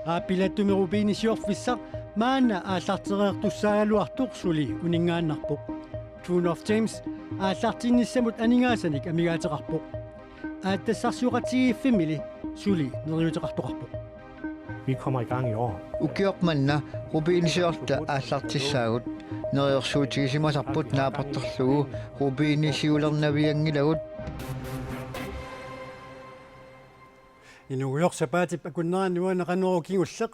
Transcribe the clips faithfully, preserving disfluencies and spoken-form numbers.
Aapilattumi rubinisiorfissaq maanna aallartereertussaagaluartoq suli uninngaannarpoq. Tune of James aallartinnissamut aningaasanik amigaateqarpoq. Aatsitassarsioqatigiiffimmili suli neriuuteqartoqarpoq. Vi kommer i gang i år. Ukioq manna rubinisiorluta aallartissaagut. Neriorsuutigisimasarput naapertorlugu rubinisiulernavianngilagut. Inuugujoq sapaatip akunnerani uani Qanorooq kingulleq,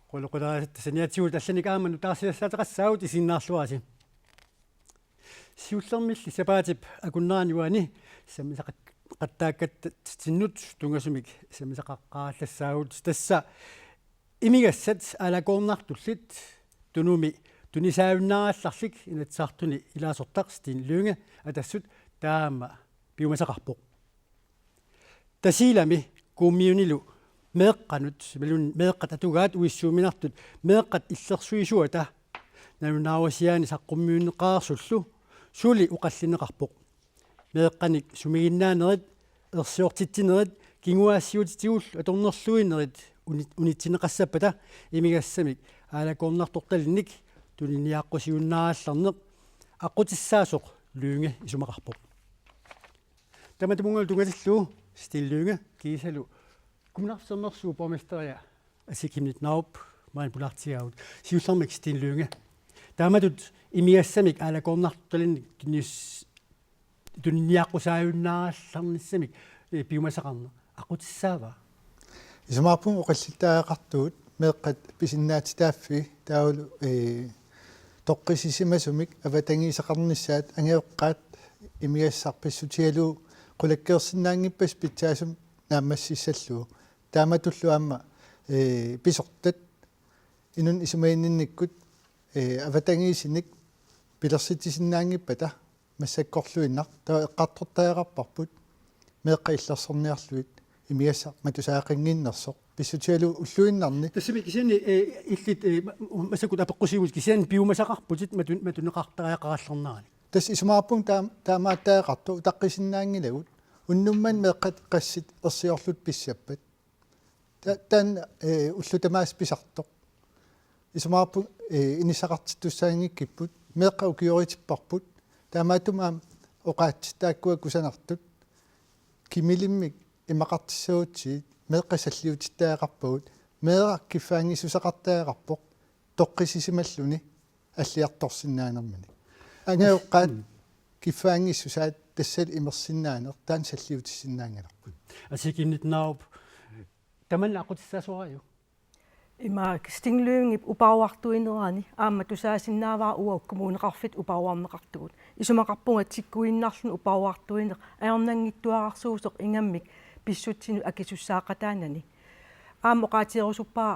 qulequtaasatta saniatigut allanik aamma nutaarsiassaateqassaagut, isiginnaarluarisi. Siullermilli sapaatip akunnerani uani sammisaqattaakkatsinnut tunngasumik sammisaqaqqaalassaagut, tassa imigassat aalakoornartullit Tunumi tunisaajunnaarallarlik Inatsisartuni ilaasortaq Steen Lynge Atassut taama piumasaqarpoq. Tasiilami Kuummiunilu meeqqanut, imaluunniit meeqqat atugaat uissuuminartut meeqqat illersuisuata nalunaarusiaani saqqummiunneqareersullu suli oqallinneqarpoq. Meeqqanik sumiginnaanerit, ersiortitsinerit, kinguaassiuutitigullu atornerluinerit uni-, unitsinneqassappata imigassamik aalakoornartortalinnik tuniniaaqqusiunnaarallarneq aqqutissaasoq Lynge isumaqarpoq. Tamatumunngalu tunngatillugu Steen Lynge kiisalu Kommuneqarfik Sermersuup borgmesteria Asii Chemnitz Narup maani pulaartigaagut. Siullermik Steen Lynge, taamatut imigassamik aalakoornartortalinnik tunis-, tuniniaaqqusaajunnaarallarnissamik, eh, piumasaqarneq aqqutissaava? Isumaqarpunga oqallittariaqartugut meeqqat pisinnaatitaaffii taavalu, eh, toqqissisimasumik avatangiiseqarnissaat angajoqqaat imigassaq pissutigalugu qulakkeersinnaanngippat pitsaasumik naammassissallugu. Taamatullu aamma, eh, pisortat inunnut isumaginninnikkut, eh, avatangiisinik pilersitsisinnaanngippata massakkorluinnaq taava eqqartortariaqarparput meeqqat illersorniarlugit imigassaq matusaaqannginnersoq pissutigalugu ulluinnarni. Tassami kisianni, eh, illit, eh, ma-, massakkut apeqqusivugut kisianni piumasaqarputit matu-, matuneqartariaqarallarnerani. Tassa isumaqarpunga taam-, taamaattariaqartoq utaqqisinnaanngilagut. Unnummanna meeqqat qassit ersiorlutik pissappat. Ta-, taanna, eh, ullut tamaasa pisartoq. Isumaqarpunga, eh, inissaqartittussaanngikkipput, meeqqat ukioritipparput, taamaattumik aamma oqaatsit taakkua kusanartut, kimilimmik imaqartissagutsigit, meeqqat salliutittariaqarpagut, meeraq kiffaanngissuseqartariaqarpoq, toqqissisimalluni alliartorsinnaanermini. Angajoqqaat kiffaanngissusaat tassalu imersinnaaneq taanna salliutissinnaanngilarput. Asii Chemnitz Narup, tamanna aqqutissaasoraajuk? Ima Steen Lyngep uparuartuinerani aamma tusaasinnaavara uagut kommuneqarfitta uparuarneqartugut. Isumaqarpunga tikkuinnarluni uparuartuineq ajornanngitsuararsuusoq ingammik pissutsinut akisussaaqataanani. Aamma oqaatigerusuppara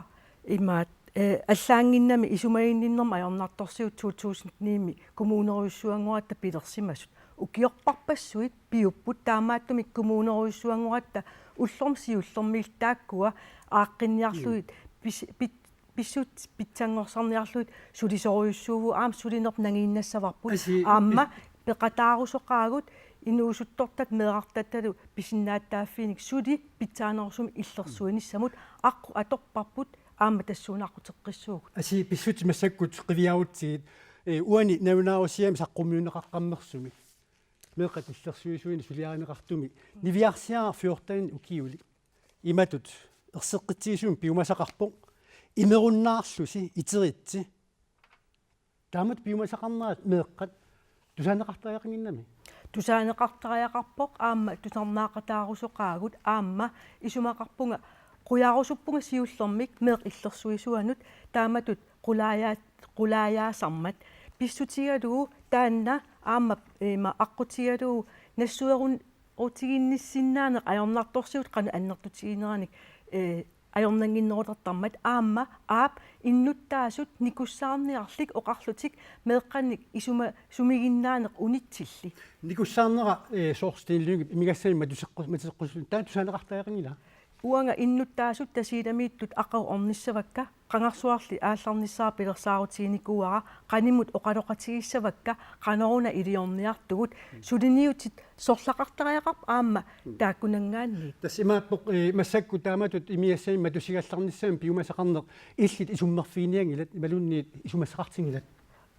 imaat, eh, allaannginnami isumaginninnermut ajornartorsiut to tusind ni-mi kommunerujussuanngoratta pilersimasut. Ukiorparpassuit piupput, taamaattumik kommunerujussuanngoratta ullormut siullermiillu taakkua aaqqinniarlugit pis-, pit-, pissut pitsanngorsarniarlugit sulisorujussuuvugut, aamma sulinerput nangiinnassavarput. Asi, aamma pis- peqataarusoqaagut inuusuttortaq meerartattalu pisinnaatitaaffiinik suli pitsaanerusumik illersuinissamut aqqut atorparput aamma tassuuna aqquteqqissuugut. Asi, pissutsit massakkut qiviarutsigit, eh, uani nalunaarusiami saqqummiunneqaqqammersumi meeqqat illersuisuinik suliarineqartumi niviarsiaraq fjorten ukiulik imatut erseqqitsigisumik piumasaqarpoq, imerunnaarlusi iteritsi. Taamatut piumasaqarnerat meeqqat tusaaneqartariaqannginnami? Tusaaneqartariaqarpoq aamma tusarnaaqataarusoqaagut aamma isumaqarpunga qujarusuppunga siullermik meeqqat illersuisuanut taamatut qulaajaa-, qulaajaasarmat pissutigalugu taanna aamma ima aqqutigalugu nassuerun-, -rutiginnissinnaaneq ajornartorsiut qanoq annertutigineranik, eh, ajornannginnerulertarmat aamma aap innuttaasut nikussaarniarlik oqarlutik meeqqanik isuma-, sumiginnaaneq unitsilli. Nikussaarnera, eh, soorlu Steen Lyngep imigassamik matuseqqu-, matuseqqusunut taanna tusaaneqartariaqanngila? Uanga innuttaasut Tasiilamiittut aqagu ornissavakka, qangarsuarli aallarnissaa pilersaarutiginikuuara, qanimut oqaloqatigissavakka, qanoruna iliorniartugut, suliniutit sorlaqartariaqarput aamma taakkunanngaanniit. Tassa imaappoq, eh, massakkut taamatut imigassamik matusigallarnissamik piumasaqarneq illit isummerfiginianngilat imaluunniit isumassaqartinngilat?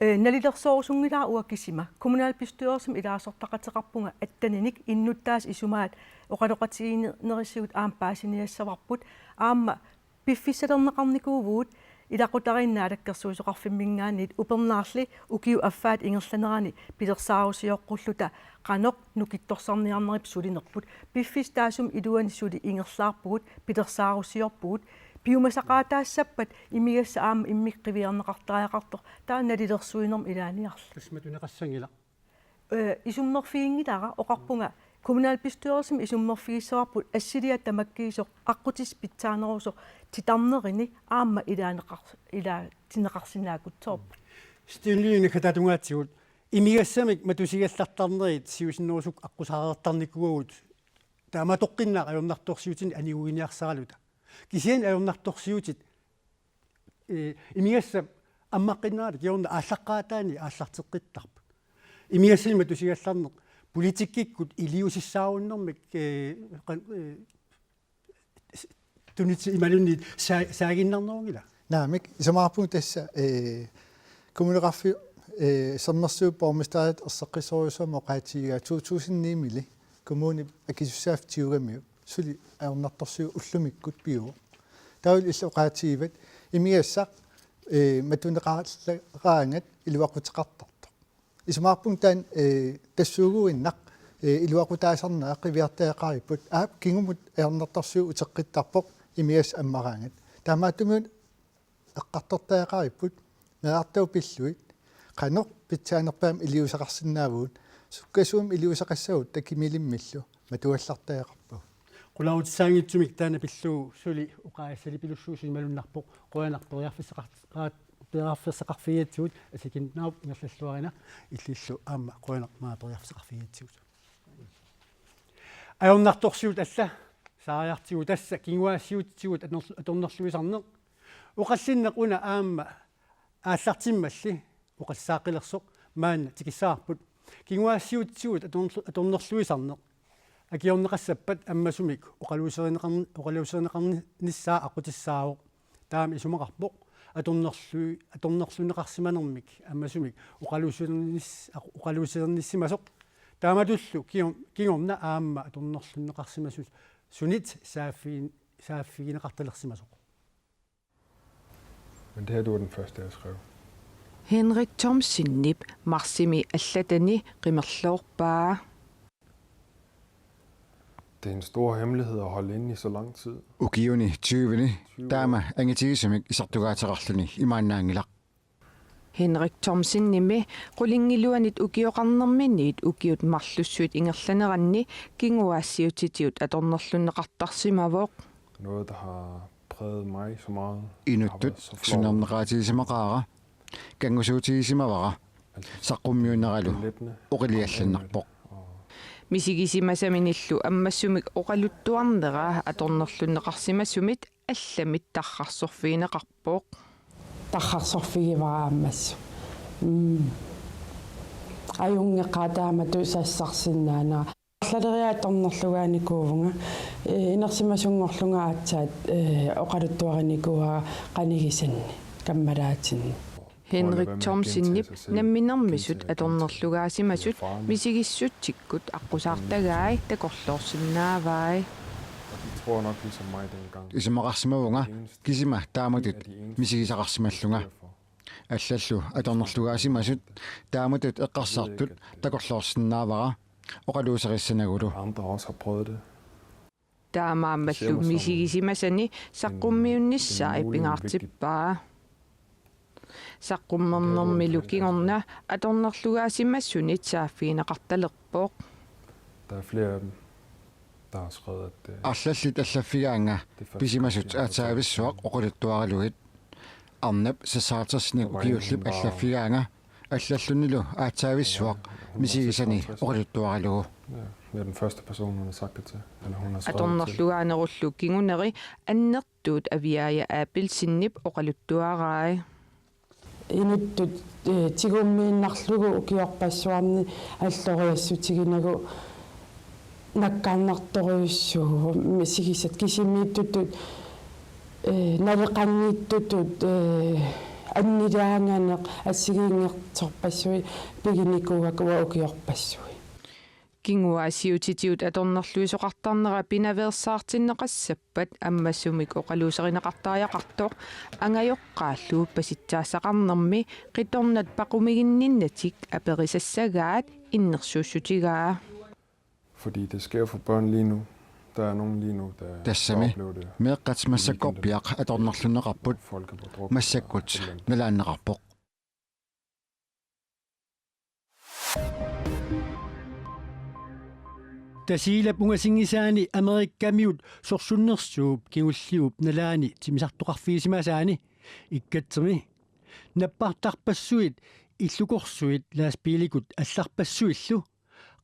Eh, nalilersorusunngilara uanga kisima. Kommunalbestyrelsimi ilaasortaqateqarpunga atteninik innuttaasut isumaat oqaloqatiginerisigut aamma paasiniassavarput. Aamma piffissalerneqarnikuuvugut ilaqutariinni Naalakkersuisoqarfimminngaanniit, upernaarli ukiup affaata ingerlanerani pilersaarusioqqulluta qanoq nukittorsarniarnerup sulinerput. Piffissap taassuma iluani suli ingerlaarpugut, pilersaarusiorpugut. Piumasaqaataassappat imigassaq aamma immikkut qiviarneqartariaqartoq, taanna nalilersuinermi ilaaniarli. Tassa matuneqassanngilaq. Eh, isummerfiginngilara, oqarpunga kommunalbestyrelsimi isummerfigissavarput assiliaq tamakkiisoq aqqutissaq pitsaanerusoq titarnerini aamma ilaaneqar-, ilaatinneqarsinnaagutsoorpoq. Stinlini katatungaatigut imigassamik matusigallartarnerit siusinnerusukkut aqqusaareertarnikuuagut, taamatoqqinnaaq ajornartorsiutinut aniguginiarsaraluta. Kisianni ajornartorsiutit, eh, imigassap ammaqqinnerata kingorna aallaqqaataani aallarteqqittarput. Imigassamik matusigallarneq politikkikkut iliuusissaarunnermik, eh, qan-, eh, s-, tunitsi imaluunniit saa-, saaginnarnerunngilaq. Naamik, isumaqarpunga tassa, eh, Kommuneqarfik, eh, Sermersuup borgmesterit erseqqissorujussuarmik oqaatigigaa to tusind ni-mili kommunip akisussaaffik tigugamiuk suli ajornartorsiut ullumikkut pivoq. Taavalu illit oqaatigivat imigassaq, eh, matuneqarleraangat iluaquteqartartoq. Isumaqarpunga taanna, eh, tassuuguinnaq, eh, iluaqutaasarnera qiviartariaqaripput, aap, kingumut ajornartorsiut uteqqittarpoq imigassaq ammaraangat. Taamaattumik eqqartortariaqaripput meerartagut pillugit, qanoq pitsaanerpaamik iliuuseqarsinnaavugut, sukkasuumik iliuuseqassagutta kimilimmillu matugallartariaqarpagut. Qularutissaanngitsumik taanna pillugu suli oqaasissalipilussuusoq imalunnarpoq, qujanaq periarfissaqar-, aa, periarfissaqarfigigatsigut, Asikinnaarp ingerlalluarina, illillu aamma qujanaq maanga periarfissaqarfigigatsigut. Ajornartorsiut alla saariartigu tassa kinguaassiuutitigut atorn-, atornerluisarneq. Oqallinneq una aamma aallartimmalli oqallisaaqqilersoq maanna tikissavarput. Kinguaassiuutitigut atornerlu-, atornerluisarneq akiorneqassappat ammasumik oqaluuserineqarn-, oqaluuserineqarnissaa aqqutissaavoq. Taama isumaqarpoq atornerlu-, atornerlunneqarsimanermik ammasumik oqaluusernis-, aq-, oqaluusernissimasoq. Taamatullu kingor-, kingorna aamma atornerlunneqarsimasu-, sunit saaffi-, saaffigineqartalersimasoq. Men det her, det var den første, jeg skrev. Henrik Thomsenip marsimi allatani qimerloorpaa. Det er en stor hemmelighed at holde inde i så lang tid. Ukiuni tyveni taama angitigisumik isertugaateqarluni imaannaanngilaq. Henrik Thomsenimi qulinngiluanit ukioqarnerminiit ukiut marlussuit ingerlaneranni kinguaassiuutitigut atornerlunneqartarsimavoq. Noget, der har præget mig så meget. Jeg har været så flov. Inuttut sunnerneqaatigisimaqaara, kanngusuutigisimavara, saqqummiunneralu oqiliallannarpoq. Misigisimasaminillu ammasumik oqaluttuarnera atornerlunneqarsimasumit allamit tarrarsorfigineqarpoq. Tarrarsorfigivara ammassuk. Mm. Ajunngeqaaq taamatut sassarsinnaanera. Arlaleriarlunga atornerlugaanikuuvunga, eh, inersimasunngorlunga aatsaat, eh, oqaluttuarinikuuara qanigisanni, kammalaatinni. Henrik Thomsenip namminermisut atornerlugaasimasut misigissutsikkut aqqusaartagai takorloorsinnaavai. Og de tror nok ligesom mig dengang. Isumaqarsimavunga kisima taamatut misigisaqarsimallunga. Allallu atornerlugaasimasut taamatut eqqarsartut takorloorsinnaavara oqaluuserissanagulu. Andre også har prøvet det. Taamaammallu misigisimasani saqqummiunnissaa pingaartippaa. Saqqummernermilu kingorna atornerlugaasimasunit saaffigineqartalerpoq. Der er flere af dem, der har skrevet, at, øh, arlallit allaffigaannga pisimasut aatsaavissuaq oqaluttuaralugit. Arnap seksoghalvtredsinik ukiullip allaffigaannga allallunilu aatsaavissuaq Misigisani oqaluttuaralugu. Ja, jeg er den første person, hun har sagt det til. Eller hun har skrevet det til. Atornerlugaanerullu kinguneri annertuut Aviaja Abelsenip oqaluttuarai. Inuttut, eh, tigummiinnarlugu ukiorpassuarni alloriassutiginagu nakkaannartorujussuuvoq, misigisat kisimiittutut, eh, naleqanngittutut, eh, annilaanganeq assigiinngitsorpassuit piginikuugakku ukiorpassuit. Kinguaassiuutitigut atornerluisoqartarnera pinaveersaartinneqassappat ammasumik oqaluuserineqartariaqartoq angajoqqaallu pasitsaassaqarnermi qitornat paqumiginninnatik aperisassagaat innersuussutigaa. Fordi det sker for børn lige nu. Der er nogen lige nu, der, der Tassami oplever det. Meeqqat massakkorpiaq atornerlunneqarput. Folk er på druk, massakkut eller et eller andet. Nalaanneqarpoq. Tasiilap ungasinngisaani Amerikamiut sorsunnersuup kingulliup nalaani timmisartoqarfigisimasaani Ikkatsimi nappartarpassuit illukorsuit lastbiilikut allarpassuillu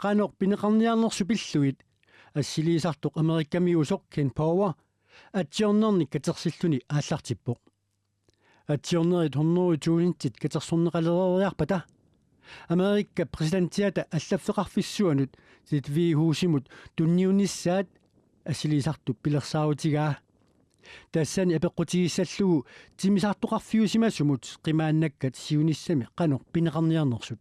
qanoq pineqarniarnersut pillugit assiliisartoq Amerikamiusoq Ken Power atsiornernik katersilluni aallartippoq. Atsiornerit hundrede tusindit katersorneqalereeriarpata Amerika præsidentiata allaffeqarfissuanut Ted Huusimut tunniunnissaat assiliisartup pilersaarutigaa. Tassani apeqqutigissallugu timmisartoqarfiusimasumut qimaannakkat siunissami qanoq pineqarniarnersut.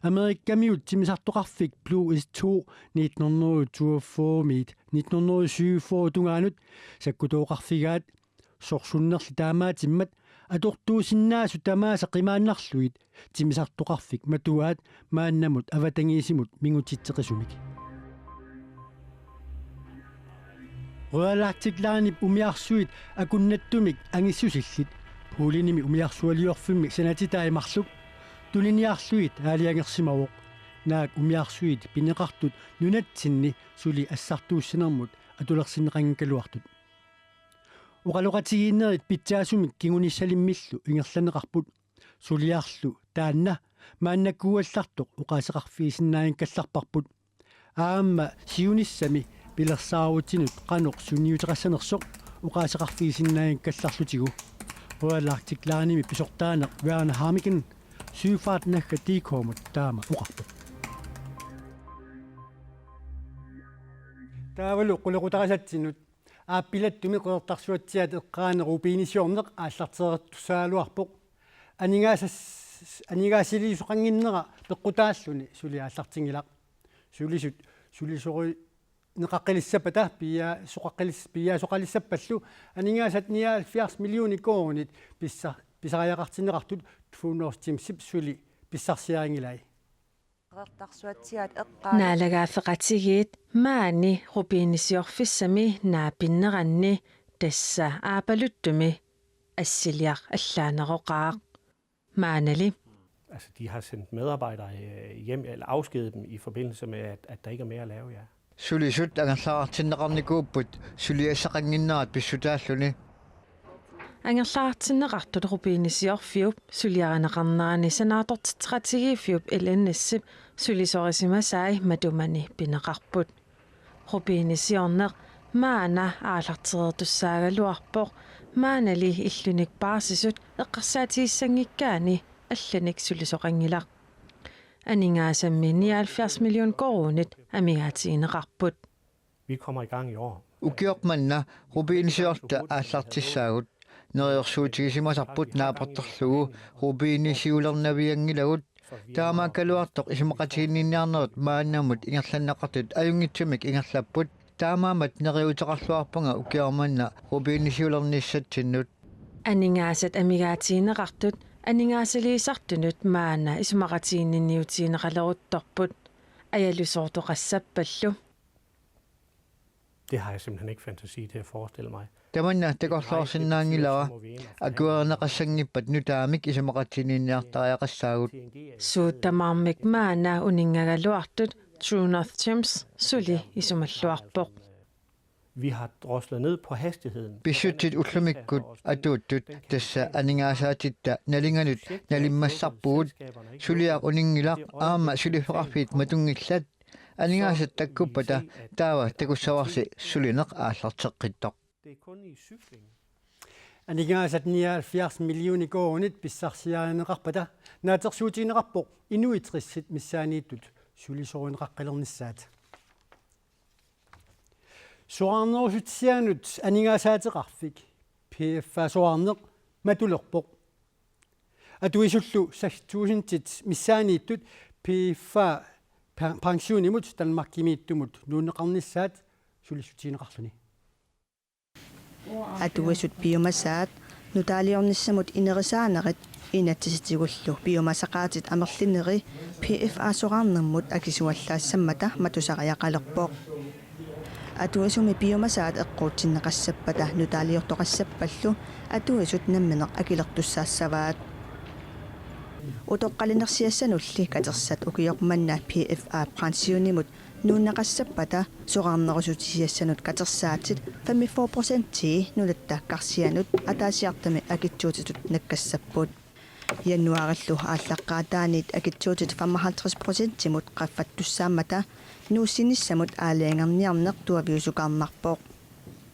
Amerikamiut timmisartoqarfik Blue S to nitten hundrede toogfyrre-miit nitten hundrede syvogfyrre tungaanut sakkutooqarfigaat sorsunnerli taamaattumik atortuusinnaasut tamaasa qimaannarlugit timmisartoqarfik matuaat maannamut avatangiisimut mingutitseqisumik. Royal Arctic Linep umiarsuit akunnattumik angissusillit Polenimi umiarsualiorfimmik sanatitai marluk tuniniarlugit aalajangersimavoq. Naak umiarsuit pineqartut nunatsinni suli assartuussinermut atulersinneqanngikkaluartut. Oqaloqatigiinnerit pitsaasumik kingunissalimmillu ingerlanneqarput. Suliarlu taanna maannakuugallartoq oqaaseqarfigisinnaanngikkallarparput. Aamma siunissami pilersaarutinut qanoq sunniuteqassanersoq oqaaseqarfigisinnaanngikkallarlutigu. Royal Arctic Linemi pisortaaneq Werner Hammiken Søfart nagga D K-mut taama oqarpoq. Taavalu qulequtarisatsinnut. Aappilattumi Qeqertarsuatsiaat eqqaani rubinisiorneq aallartereertussaagaluarpoq. Aningaasas-, aningaasaliisoqannginnera peqqutaalluni suli aallartinngilaq. Sulisut sulisorineqaqqilissappata piiaasoqaqqilis-, piiaasoqalissappallu aningaasat nioghalvfjerds millioner koruunit pissa-, pisariaqartinneqartut Three Nord Gems-ip suli pissarsiarinngilai. Naalagaaffeqatigiit maani rubinisiorfissami naapinneranni tassa aappaluttumi assiliaq allaaneroqaaq. Maanali. Altså, de har sendt medarbejdere, øh, hjem, eller afskediget dem i forbindelse med, at, at der ikke er mere at lave, ja. Sulisut angerlarartinneqarnikuupput suliassaqannginnerat pissutaalluni. Angerlarartinneqartut rubinisiorfiup suliarineqarnerani sanaartortitseqatigiiffiup L N S-ip sulisorisimasai matumani pineqarput. Rubinisiorneq maanna aallartereertussaagaluarpoq, maanali illunik paarsisut eqqarsaatigissanngikkaanni allanik sulisoqanngilaq. Aningaasammi nioghalvfjerds million koruunit amigaatigineqarput. Vi kommer i gang i år. Ukioq manna rubinisiorluta aallartissaagut. Neriorsuutigisimasarput naapertorlugu rubinisiulernavianngilagut. Taamaakkaluartoq isumaqatiginninniarnerit maannamut ingerlanneqartut ajunngitsumik ingerlapput. Taamaammat neriuuteqarluarpunga ukioq manna rubinisiulernissatsinnut. Aningaasat amigaatigineqartut aningaasaliisartunut maanna isumaqatiginninniutigineqaleruttorput. Ajalusoortoqassappallu. Det har jeg simpelthen ikke fantasi til at forestille mig. Tamanna takorloorsinnaanngilara, akuerineqassanngippat nutaamik isumaqatiginninniartariaqassaagut. Suut tamarmik maanna uninngagaluartut Three Nord Gems suli isumalluarpoq. Vi har droslet ned på hastigheden. Pissutsit ullumikkut atuuttut, tassa aningaasaatitta nalinganut nalimmassarpugut. Suliaq uninngilaq, aamma suliffeqarfiit matunngillat. Aningaasat takkuppata taava takussavarsi sulineq aallarteqqittoq. Det er kun i cykling. Aningaasat nioghalvfjerds millioner koruunit pissarsiarineqarpata naatsorsuutigineqarpoq inuit tressit missaanniittut sulisorineqaqqilernissaat. Soraarnerusutsianut aningaasaateqarfik P F A soraarneq matulerpoq. Atuisullu seks tusindit missaanniittut P F A pa-, pensionimut Danmarkimiittumut nuunneqarnissaat sulissutigineqarluni. Atuisut piumasaat nutaaliornissamut inerisaanerit inatsisitigullu piumasaqaatit amerlinerit P F A soraarnermut akisuallaassammata matusariaqalerpoq. Atuisumi piumasaat eqquutsinneqassappata nutaaliortoqassappallu atuisut nammineq akilertussaassavaat. Utoqqalinersiassanulli katersat ukioq manna P F A pensionimut nuunneqassappata soraarnerusutisiassanut katersaatit femogfyrre procentii nunatta karsianut ataasiartumik akitsuutitut nakkassapput. Januaarillu aallaqqaataaniit akitsuutit femoghalvtreds procentimut qaffattussaammata nuussinissamut aalajangerniarneq tuaviusukaarnarpoq.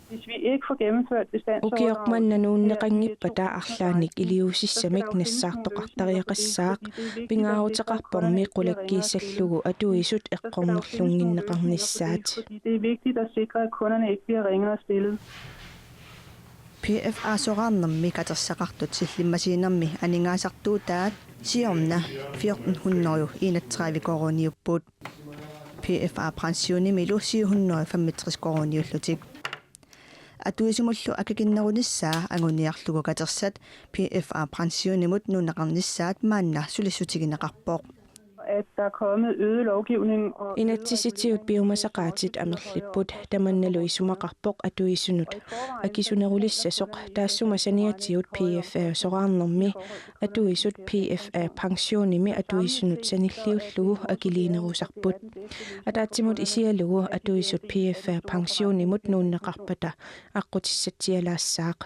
Hvis vi ikke får gennemført bestandsoverdragelsen, ukioq manna nuunneqanngippata arlaannik iliuusissamik nassaartoqartariaqassaaq, pingaaruteqarpormi qulakkiissallugu atuisut eqqornerlunnginneqarnissaat. Fordi det er vigtigt at sikre, at kunderne ikke bliver ringere stillet. P F A soraarnermi katersaqartut sillimmasiinermi aningaasartuutaat siorna fjorten hundrede enogtredive koruuniupput. P F A pensionimilu syv hundrede femogtres koruuniullutik. Atuisumullu akikinnerunissaa anguniarlugu katersat P F A pensionimut nuunneqarnissaat maanna sulissutigineqarpoq. At der er kommet øget lovgivning og øget inatsisitigut piumasaqaatit amerlipput, tamannalu isumaqarpoq atuisunut akisunerulissasoq, taassuma saniatigut P F A soraarnermi atuisut P F A pensionimi atuisunut sanilliullugu akiliinerusarput. Ataatsimut isigalugu atuisut P F A pensionimut nuunneqarpata aqqutissatsialaassaaq.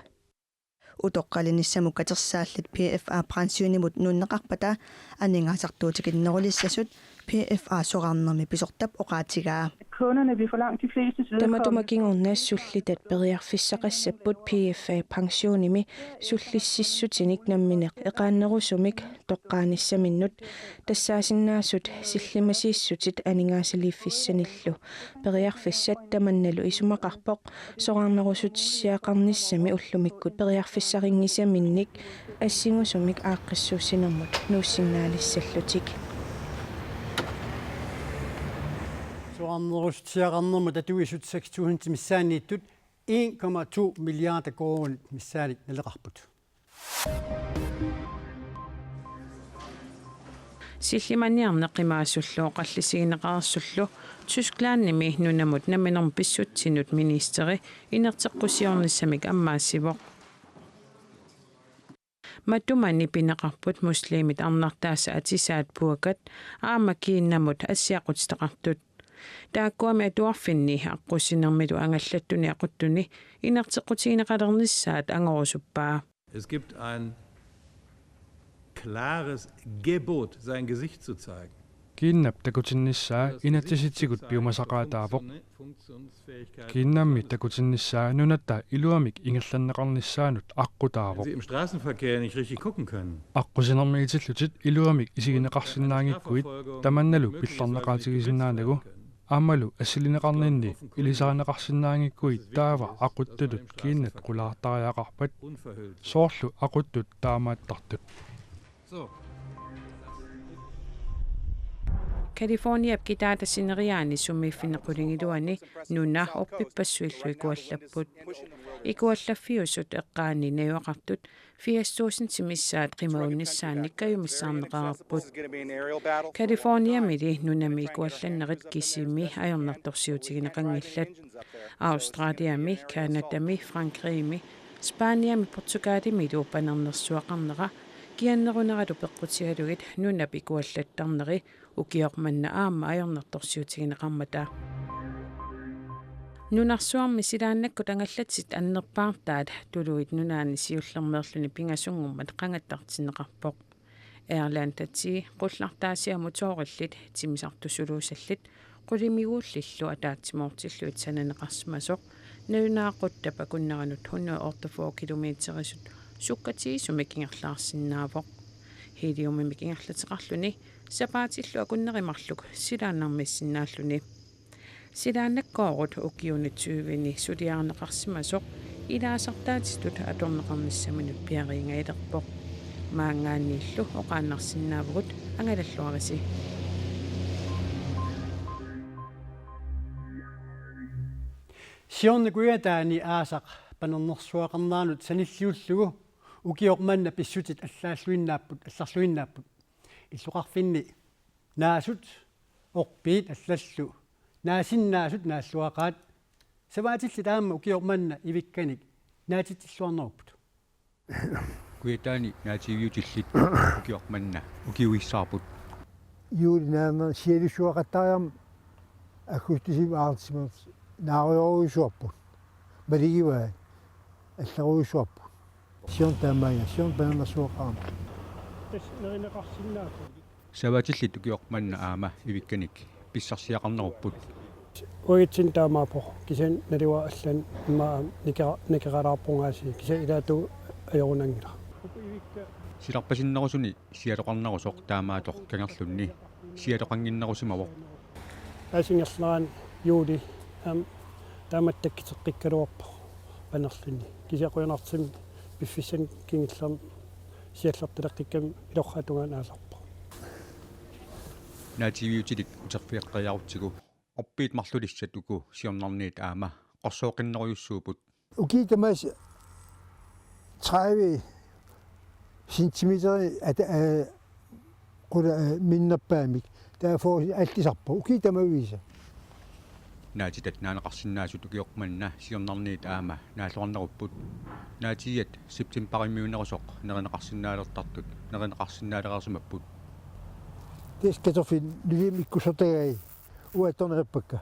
Utoqqalinissamut katersaallit P F A pensionimut nuunneqarpata aningaasartuutikinnerulissasut P F A soraarnermi pisortap oqaatigaa. Kunderne vil for langt de fleste vedkommende tamatuma kingorna sullitat periarfissaqassapput P F A pensionimi sullississutinik nammineq eqaannerusumik toqqaanissaminnut tassaasinnaasut sillimasiissutit aningaasaliiffissanillu periarfissat, tamannalu isumaqarpoq soraarnerusutissiaqarnissami ullumikkut periarfissarinngisaminnik assingusumik aaqqissuussinermut nuussinnaalissallutik. Soraarnerusutissiaqarnermut atuisut seks tusind missaanniittut en komma to milliarder koruunit missaannik naleqarput. Sillimaniarneq qimaasullu oqallisigineqarsullu Tysklandimi nunamut namminermut pissutsinut ministeri inerteqqusiornissamik ammaassivoq. Matumani pineqarput muslimit arnartaasa atisaat burkat aamma kiinnamut assiaqutitaqartut. Taakkuami atuarfinni aqqusinermilu angallattuni aquttuni inerteqqutigineqalernissaat angorusuppaa. Es gibt ein klares Gebot, sein Gesicht zu zeigen. Kiinnap takutinnissaa inatsisitigut piumasaqaataavoq. Kiinnammi takutinnissaa nunatta iluamik ingerlanneqarnissaanut aqqutaavoq. Wenn Sie im Straßenverkehr nicht richtig gucken können, aqqusinermi itillutit iluamik isigineqarsinnaanngikkuit tamannalu pillarneqaatigisinnaanagu, aammalu assilineqarninni ilisarineqarsinnaanngikkuit taava aquttutut kiinnat qulaartariaqarpat, soorlu aquttut taamaattartut. Californiap kitaata sineriaani sumiiffinni qulingiluani nuna orpippassuillu ikuallapput. Ikuallaffiusut eqqaanni najugaqartut firs tusind missaat qimagunnissaannik kajumissaarneqareerput. Californiamili nunami ikuallannerit kisimi ajornartorsiutigineqanngillat. Australiami, Canadami, Frankrigimi, Spaniami Portugalimilu panernersuaqarnera kianneruneralu peqqutigalugit nunap ikuallattarneri ukioq manna aamma ajornartorsiutigineqarmata. Nunarsuarmi silaannakkut angallatit annerpaartaat Tuluit Nunaanni siullermeerluni pingasunngormat qangattartinneqarpoq. Airlandati qullartaasiamut soorillit, timmisartut suluusallit, qulimiguullillu ataatsimoortillugit sananeqarsimasoq, nalunaaquttap akunneranut hundrede og otteogfyrre kilometerisut sukkatigisumik ingerlaarsinnaavoq. Heliumimik ingerlateqarluni sapaatillu akunneri marluk silaannarmiissinnaalluni. Silaannakkoorut ukiuni tyveni suliarineqarsimasoq ilaasartaatitut atorneqarnissaminut piareeringajalerpoq. Maanngaanniillu oqaannarsinnaavugut, angalalluarisi. Siorna Kujataani aasaq panernersuaqarneranut sanilliullugu ukioq manna pissutit allaalluinnaapput, allarluinnaapput. Illoqarfinni naasut, orpiit allallu naasinnaasut naalluaqaat. Savaatillit aamma ukioq manna ivikkanik naatitsilluarnerupput. Kujataani naativiutillit ukioq manna ukiuissaarput. Juuli naana sialussuaqattaariarmat aggustisip aaltimat naarujorujussuarput. Maligivaat, allarujussuarput. Siorna taamaaga, siorna panernersuaqarama. Tassa nerineqarsinnaapput. Savaatillit ukioq manna aamma ivikkanik pissarsiaqarnerupput. Uagutsinnut taamaappoq, kisianni naluara allanut immaqa aamma nikera-, nikeralaarpungaasiit, kisianni ilaatigut ajorunanngilaq. Silarpasinnerusuni sialoqarnerusoq taamaattoq kangerlunni sialoqannginnerusimavoq. Aasiit ingerlanerani juuli aamma taamatut takkutteqqikkaluarpoq panerluni. Kisianni qujanartumik piffissami kingullermi siallertaleqqikkami ilorraap tungaanut aallarpoq. Naativiutilik uterfigeqqeriarutsigu orpiit marlulissat uku siornarniit aamma qorsooqqinnerujussuupput. Ukiut tamaasa tredive centimeter ata-, eh, qula, eh, minnerpaamik. Taava for allisarpoq. Ukiut tamaviisa. Naatitat naaneqarsinnaasut ukioq manna siornarniit aamma naalluarnerupput. Naatigiat septembarimiunnerusoq nerineqarsinnaalertartut nerineqarsinnaalereersimapput. Tassa kartoffelit nuliami ikkussortagai uattorneqappakka.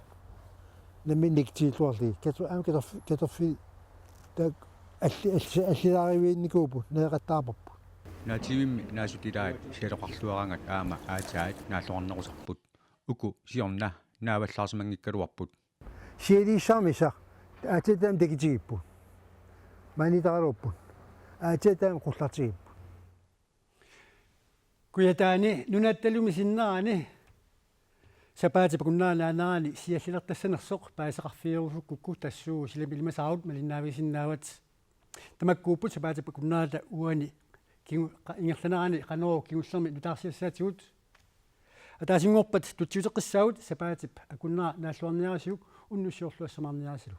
Namminneq tigilluarlugit. Karto-, aamma kartof-, kartoffelit taakku alli-, alli-, allilaariviinnikuupput, nereqattaarparput. Naativimmi naasut ilaat sialoqarluaraangat aamma aatsaat naalluarnerusarput. Uku siorna naavallaarsimanngikkaluarput. Sialiissaarnissaq aatsaat taama takutigipput. Maaniittaraluarput. Aatsaat taama qullartigipput. Kujataani nunatta tamarmi sinnerani sapaatip akunnera naanerani siallilertassanersoq paasisaqarfigerusukkukku tassuuna silami ilimasaarut malinnaavigisinnaavat. Tamakkuupput sapaatip akunnerata uani kingu-, qa-, ingerlanerani Qanorooq kingullermi nutaarsiassaatigut. Ataasinngorpat tutsiuteqqissaagut sapaatip akunnera naalluarniarisiuk unnussiorluassamaarniarisilu.